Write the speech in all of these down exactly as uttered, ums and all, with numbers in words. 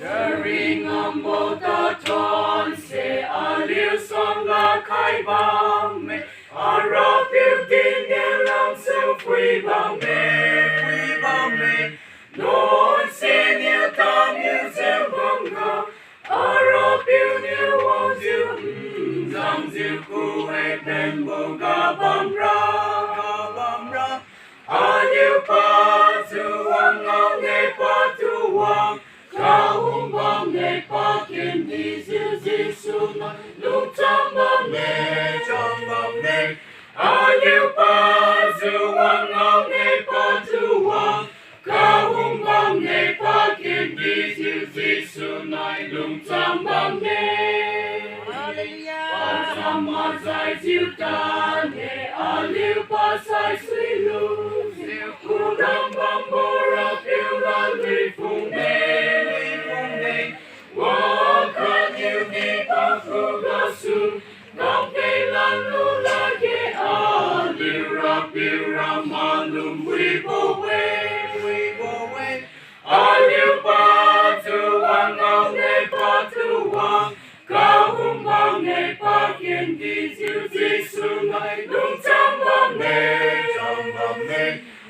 Karingam bo ta thonse aliu suangga khai bamme, Arapiu tinggen lamsu phui bamme, phui bamme. Nuan siniu tamiu jeng bamga, Arapiu niu wangjiu, mm, jangjiu ku-e penbo ga bamra, ga bamra. Aliu patu wang ngao-e patu wang, kahum bamme pakendijiu Jesu nai lungcham bamme, cham bamme. Aliu patu wang ngao-e patu wang, kahum bamme pakendijiu Jesu nai lungcham bamme. Hallelujah. Pacham majaijiu tane, aliu pasai suilujiu, kulam bambo Rapiu lalui phungme, lui phungme. Wakhatniu di pakhu gasu, kamkhe lanlu lakge aliu Rapiu ramalum wibo-e, wibo-e. Aliu patu wang ngao-e patu wang, kahum bamme pakendijiu Jesu nai lungcham bamme, cham bamme.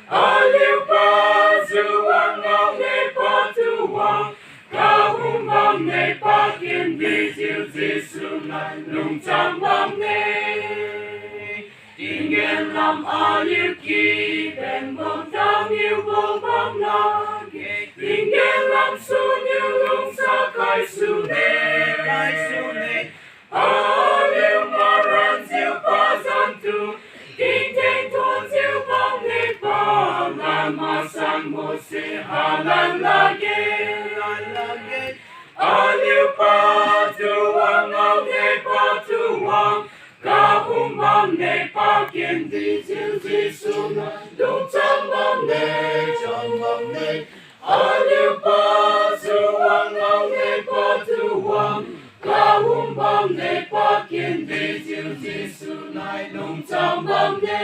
Aliu patu wang ngao-e patu wang, kahum bamme pakendijiu Jesu nai lungcham bamme. Tinggen lam aliu kibenbo tamiubo bam lakge, tinggen lamsu niu lungsa khaisune, khaisune. Aliu maranjiu pazantu, tingtheng thonjiu bamne palan masanbose halan lakge, lan lakge. Aliu patu wang ngao-e patu wang, kahum bamme pakendijiu Jesu nai lungcham bamme, cham bamme. Aliu patu wang ngao-e patu wang, kahum bamme pakendijiu Jesu nai lungcham bamme.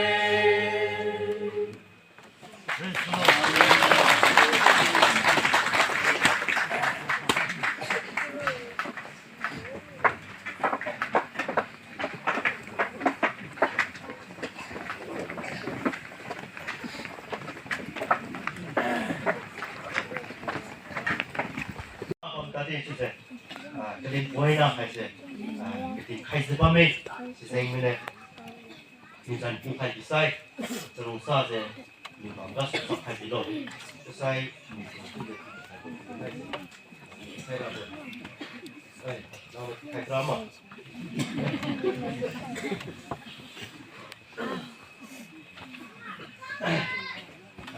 Bam tadi chiuse, ah, kalin boina haise, ah, kating khaijiu bamme, sijeng mine. Tingzan pukhai bisai, charungsa je, niu bamga suchak khai bilo. Tusai, niu bamga suchak khai bilo. Sai ra je. Ai, nang khai ra ma.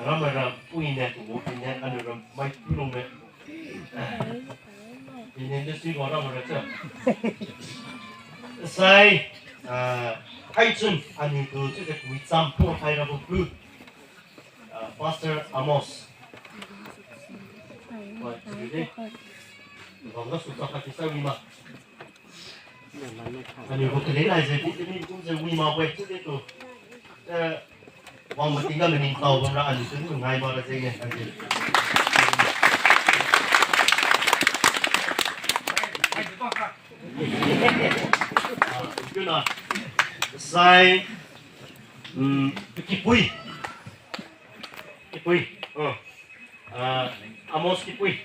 Ram ra pui ne, tu pui ne, anu ram mai pulung ne. Ine industry ko ram ra cha. Sai, ah, hai chun, ani tu, tu, tu, kui cham pu khai ra bu pu. Ah, Pastor Amos. Wa, tu, tu, tu. Bamga suchak khai sai wi ma. Aniu gu kalin haise, di, di, di, di, wi ma, wi, chiudi tu. Eh, wang matingga maningtao bamra aniu tu ngai ma ra jeng ne, aniu. Ah, tuna. Sai, mm, Kipui. Kipui. Oh. Ah, Amos Kipui.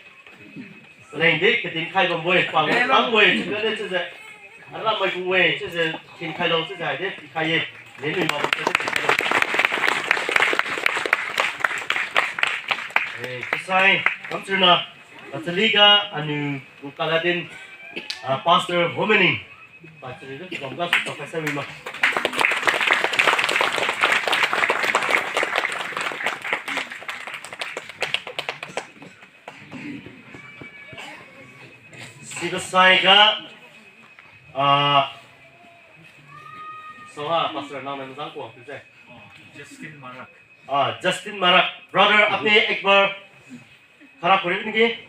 Leng di, katin khai bambo-e, pang, pangbo-e, chiujiu de, chiujiu. Aram mai gu-e, chiujiu, tin khai lo, chiujiu, de, tin khai ye. Leng lui ma bo, chiujiu, tin khai lo. Eh, chiusai, kamchirna, kachaliga, aniu, gu kaladin, ah, Pastor Homening. Pastor, de, bamga suchak khai sai wi ma. Sibasai ga, ah, so ha, Pastor, nang nang zang ko, tu je. Justin Marak. Ah, Justin Marak. Brother, apne ek bar khara kuri niki.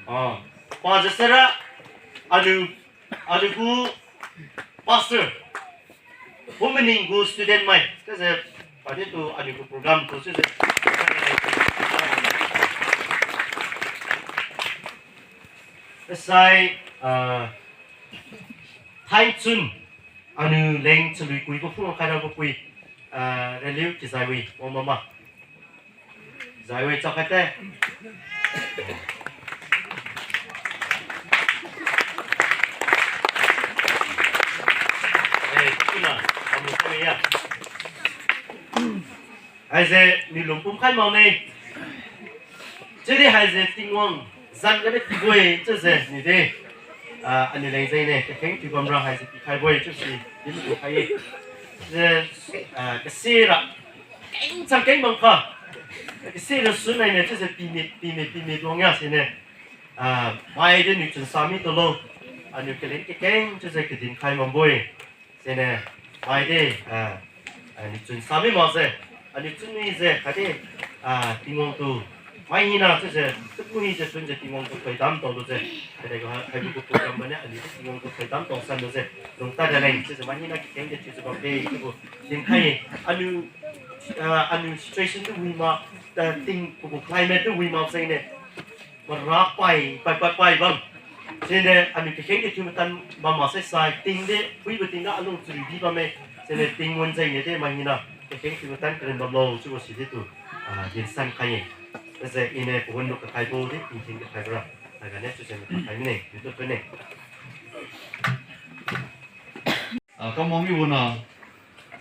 Ah, pa jasera, anu, anu gu Pastor. Homening gu student mai, chiujiu, padi tu aniu gu program tu chiujiu. Asai, ah, thaichun, aniu leng chalui kuibo phung khai rabo pui, ah, raliu kizai wi, wang mama. Zai wi chak khai te. Eh, kina, amu kami ya. Haise niu lungpum khai mak ne. Chiudi haise Tingwang zan gane pibo-e chiujiu niu de. Ah, aniu leng jeng ne, kakheng thiu bamra haise pikhaibo-e chiusi, din tu khai-e. Chiujiu, ah, kasira, keng chang keng bam kha. Kasira sun nai ne chiujiu pimi, pimi, pimi duang ya sine. Ah, mai de niu chunsa mi tulo. Aniu kaleng kakeng chiujiu kadin khai bambo-e. Sine, mai de, ah, ah, niu chunsa mi makjiu, aniu chunwijiu khatdi, ah, Tingwang tu, mai hina chiujiu, tupu hijiu chunjiu Tingwang tu thoidam taolujiu, khatdi ga haibo gu program bane, aniu di Tingwang tu thoidam tao sanlujiu, lungtad da leng chiujiu mai hina kakeng de chiujiu bamde chiubo dinkhai-e. Aniu, ah, aniu situation tu wi mak, ah, ting pagu climate tu wi mak jeng ne. Mara pai, pai, pai, pai bam. Sine aniu kakheng de thiu matan bam maksai sai, ting de, puibo ting ga alung chari di bamme. Sine Tingwang jeng ne de mai hina, kakheng thiu matan karin bamlo chiubo si di tu, ah, dinsan khai-e. Chiujiu ine pawan lu kakhaibo di, tingting kakhaibo ra. Haiga ne chiujiu makakhai mine, di tu pene. Ah, kamwang mibo na,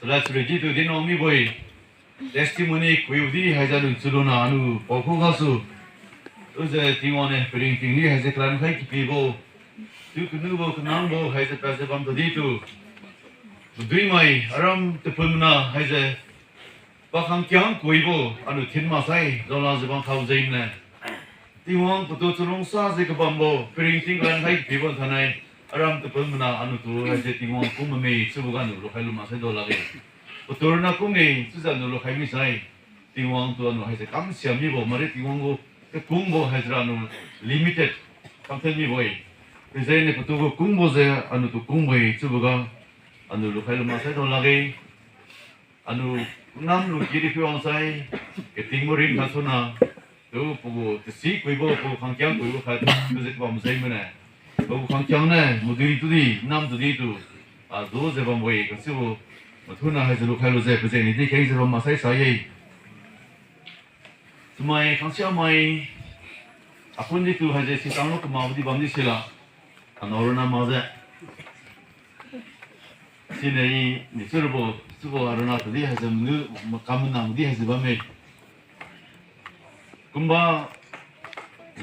chalad chari di tu dinwang mibo-e. Testimony kuibo di haise lun chuluna anu paokhu gasu. Chiujiu Tingwang niu paringting di haise kalan khai kapibo, chiu kanubo kanangbo haise pase bam tadi tu, maduimai aram tapun mana haise pakhangkiang kuibo aniu thin maksai daolajiu bam khao jeng ne. Tingwang patu chalungsajiu kabambo, paringting kalan khai kapibo thainai, aram tapun mana aniu tu haise Tingwang kum bamme chiubo ga aniu lukhai lu maksai daolakge. Patu ronna kum-e chiujiu aniu lukhai misai, Tingwang tu aniu haise kamsiam mibo, mari Tingwang gu kakungbo haise ra aniu limited kamthen mibo-e. Chiujiu ne patu gu kungbo jiu aniu tu kungbo-e chiubo ga, aniu lukhai lu maksai daolakge. Aniu nam lungki di phui wangsai, katingbo ring khat suna, tu pagu tasi kuibo, pagu khangkiang kuibo khat, chiujiu kabam jeng mane. Pagu khangkiang ne, madui tudi, nam tudi tu, adujiu bambo-e, kasibo, mathuna haise lukhai lujiu, pajeng ni di khengjiu bam maksai sa-e. Chamai, khangsiamai, apun di tu haise sitang lu kamakbo di bam di sila, anao ronna makjiu. Sine i, nichurbo, chiubo aronna tudi haise manu, makam manang di haise bamme. Kumba,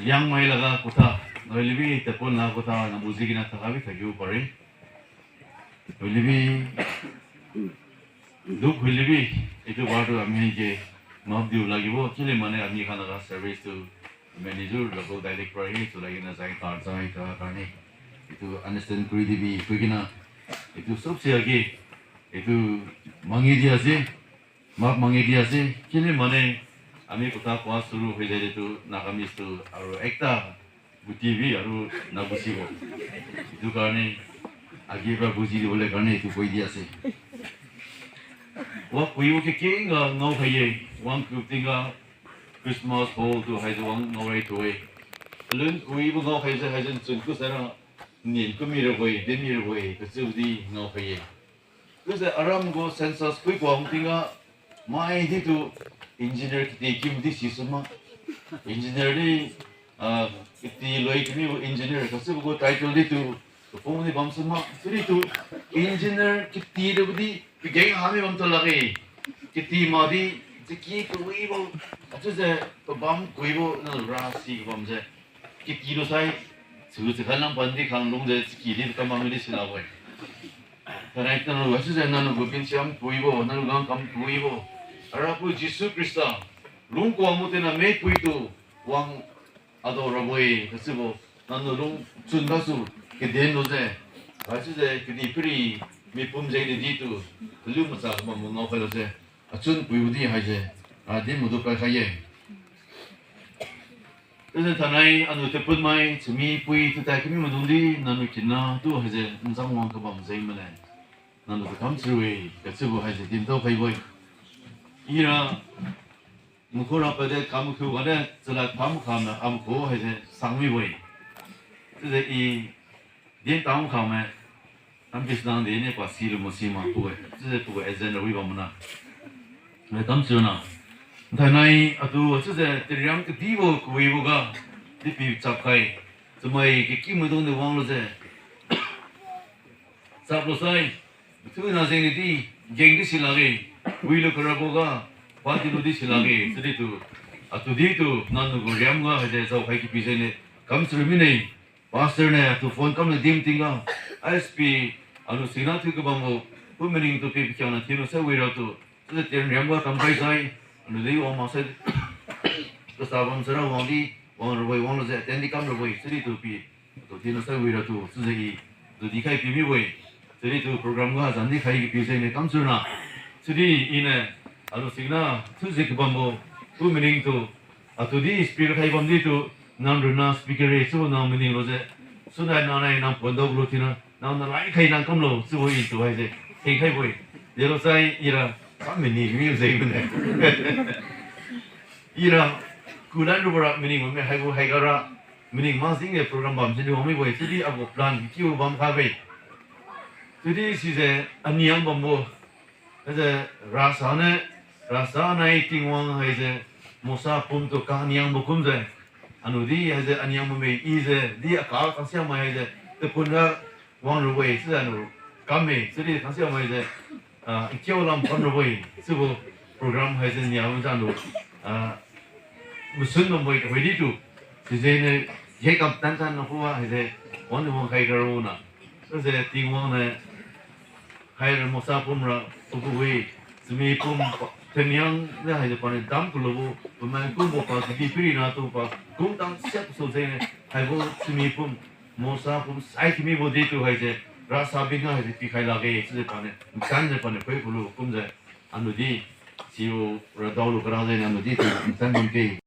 Liangmai laga kotha, Hoilibi Tepon laga kotha, nabo jigina thakhabi thakiu pare. Hoilibi, Duk Hoilibi, itu bar tu ami ge, map diu lagibo, chili mane ami khang laga service tu, manager local dialect pari, tu lagina jai kar jai kar karne. Itu understand kuri dibi, khuigina, itu sob sia ge, itu mangi di ase, map mangi di ase, chili mane, ami kotha kua suru hoijai de tu, Nagamese tu, aru ekta, Buti bi aru nabusibo. Itu karone, agi pra buji di bole karone itu koi di ase. Wa kuibo kekeng ga ngao khaiye, wang ku tingga Christmas hall tu haijiu wang ngao rai tu-e. Alun kuibo ngao khaise haijiu chun ku saira, nin ku mirabo-e, de mirabo-e, kachiu di ngao khaiye. Chiujiu aram gu census phui kuang tingga, mai di tu engineer kiti kiu di sisu ma. Engineer di, ah, kiti loi kamibo engineer kachiubo gu title di tu, kaphung di bamsu ma. Chiudi tu engineer kiti di bodi, pageng hami bam tu lakge. Kiti mak di, chaki kawibo, achiujiu pabam kuibo, nang rasi kabamjiu. Kiti lu sai, su chakhan lang pan di khang lungjiu chaki di kamam di silabo-e. Thainai nangniu haichiujiu nangniu gu pinsiam puibo, nangniu gang kam puibo, Arapiu Jesu Khrista, lungkuang mu tina mepui tu, wang adao rabo-e, kachiubo, nangniu lungchun gasu, kaden lujiu, haichiujiu kadihpiri, mipum jengniu di tu, kaliu macha kabambo ngao khailujiu, achun puibo di haise, a, di madup pai khai ye. Chiujiu thainai anu Tepunmai, Chami pui, chiutai kami maidung di, nangniu kina tu haise, nchang wang kabam jeng mane. Nangniu tu kam chiu-e, kachiubo haise, dintao khaibo-e. Ira, makhu ra pade kam khu gade, chalad pham khamna, amkhu haise, sang mibo-e. Chiujiu i din tang kha me, tam pisinang di ni pa silu mo si mak pu-e. Chiujiu pu agent ra wi bam mana. Nai tam chiuna. Thainai atu chiujiu tinriam kadibo kawibo ga, di pi chapkhai. Chamai kakimaidung di wanglujiu chaplu sai, mathiuna jengniu di, geng di silakge, wilu karabo ga, padilu di silakge, chiudi tu, atu di tu, nangniu gu riam ga haise jaokhai kipi jengniu, kamchiu mine, pastor niu atu phone kamniu dim tingga, S P, anu singna thiu kabambo, pu maning tu pi pakhiangna thiuna sai wira tu, chiujiu tinriam ga kamkhai sai, anu di wang maksai, kasa bam sara wang di, wang rabo-e, wanglujiu attend di kam rabo-e, chiudi tu pi, atu thiuna sai wira tu, chiujiu i, tu dikhai pi mibo-e. Chiudi tu program ga zan dikhai kipi jengniu kamchiuna. Chiudi iniu, atu singna, chiujiu kabambo, pu maning tu, atu di speaker khai bam di tu, nang ronna speaker-e chiubo nang maning lujiu. Sunai nang nai nang pondoklu thiuna, nang nalai khai nang kamlo chiubo i tu haise, thengkhaibo-e. Delo sai ira, kam mani miu jeng mane. Ira, kulan rubora maning bamme haibo haiga ra, maning majingniu program bam sidi wang mibo-e, chiudi agu plan kiu bam khabe. Chiudi sijiu aniang bambo, haise rasa niu, rasa nai Tingwang haise, Mosa pum tu kaniangbo kumjiu, anu di haise aniang bamme ijiu, di aka kangsiamai haise, tapun ga wang rabo-e, chiujiu anu kamme, chiudi kangsiamai jiu, ah, nkiu lam kam rabo-e, chiubo program haise nia wangjiu anu, ah, masun bambo-e kahoidi tu, sijengniu, ye kam tan tan na khuga haise, wangniu wangkhai garona, chiujiu Tingwang niu, haira Mosa pum ra, pugu-e, chami pum, thaniang niu haise paniu dam kalubo, pamai kumbo pa, kidi piri na tu pa, kumtang siak su jengniu, haibo chami pum, Mosa pum sai kimibo di tu haise, rasa bin ga haise pikhai lakge, chiujiu paniu, ntanjiu paniu khoi kulu kumjiu, anu di, sibo radaolu kara jengniu anu di tu, ntan bamke.